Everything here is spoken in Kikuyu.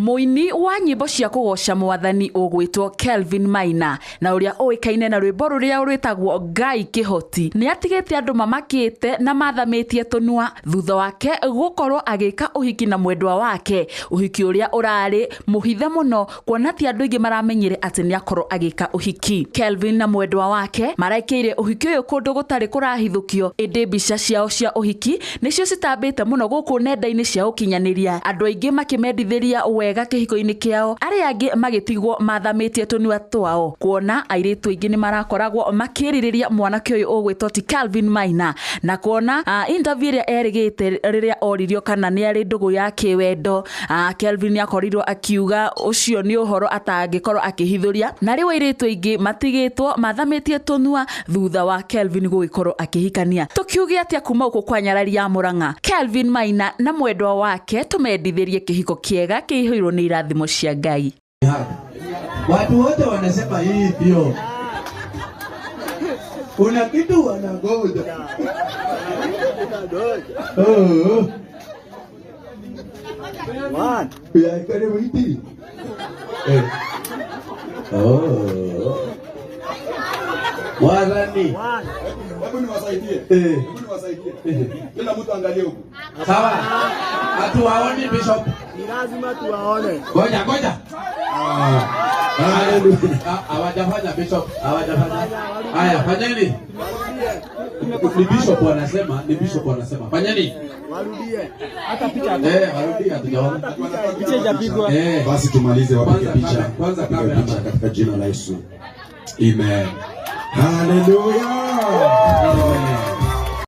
Mũini wa nyĩmbo cia kũgoca mwathani ũgwĩtwo Kelvin Maina na ũrĩa ũĩkaine na rwĩmbo rũrĩa rwĩtagwo Ngai Kĩhoti nĩ atigĩte andũ mamakĩte na mathamĩtie tũnua thutha wake gũkorwo agĩka ũhiki na mwendwa wake, ũhiki ũrĩa ũrarĩ mũhithe mũno kuona ti andũ aingĩ maramenyire atĩ nĩ akorwo agĩka ũhiki. Kelvin na mwendwa wake marekĩire ũhiki ũyũ kũndũ gũtarĩ kũrahithũkio, ĩndĩ mbica ciao cia ũhiki nĩcio citambĩte mũno gũkũ nenda-inĩ cia ũkinyanĩria, andũ aingĩ makĩmendithĩria wega kĩhiko-inĩ kĩao, arĩa angĩ magĩtigwo mathamĩtie tũnua twao, kuona airĩtu aingĩ nĩ marakoragwo makĩrirĩria mwanake ũyũ ũgwĩtwo ti Calvin Maina, na kuona interview ĩrĩa erĩgĩte rĩrĩa oririo kana nĩ arĩ ndũgũ ya kĩwendo. Kelvin nĩ akorirwo akiuga ũcio nĩ ũhoro atangĩkorwo akĩhithũria, na rĩu airĩtu aingĩ matigĩtwo mathamĩtie tũnua thutha wa Kelvin gũgĩkorwo akĩhikania. Tũkiuge atĩa kuma gũkũ kwa nyarari ya Mũrang'a? Kelvin Maina na mwendwa wake tũmendithĩrie kĩhiko kĩega kĩihũirwo nĩ irathimo cia Ngai. Watu wote wanasema hivyo. Kuna kitu wanangoja. Oh. Ya, karibu iti. Eh. Oh. Mwathani. Hebu niwasaidie. Eh. Hebu niwasaidie. Kila mtu angalie huku. Sawa. Hatuwaoni, Bishop. Ni lazima tuwaone. Ngoja, ngoja. Hallelujah. Ah, hawajafanya, Bishop, hawajafanya. Haya, fanyeni. Ni Bishop wanasema, ni Bishop wanasema. Fanyeni. Warudie. Hata picha. Eh, warudie, hatujaona. Picha haijapigwa. Eh. Basi tumalize wapige Kwanza picha. kwanza Wapige kamera. picha katika jina la Yesu. Amen. Hallelujah.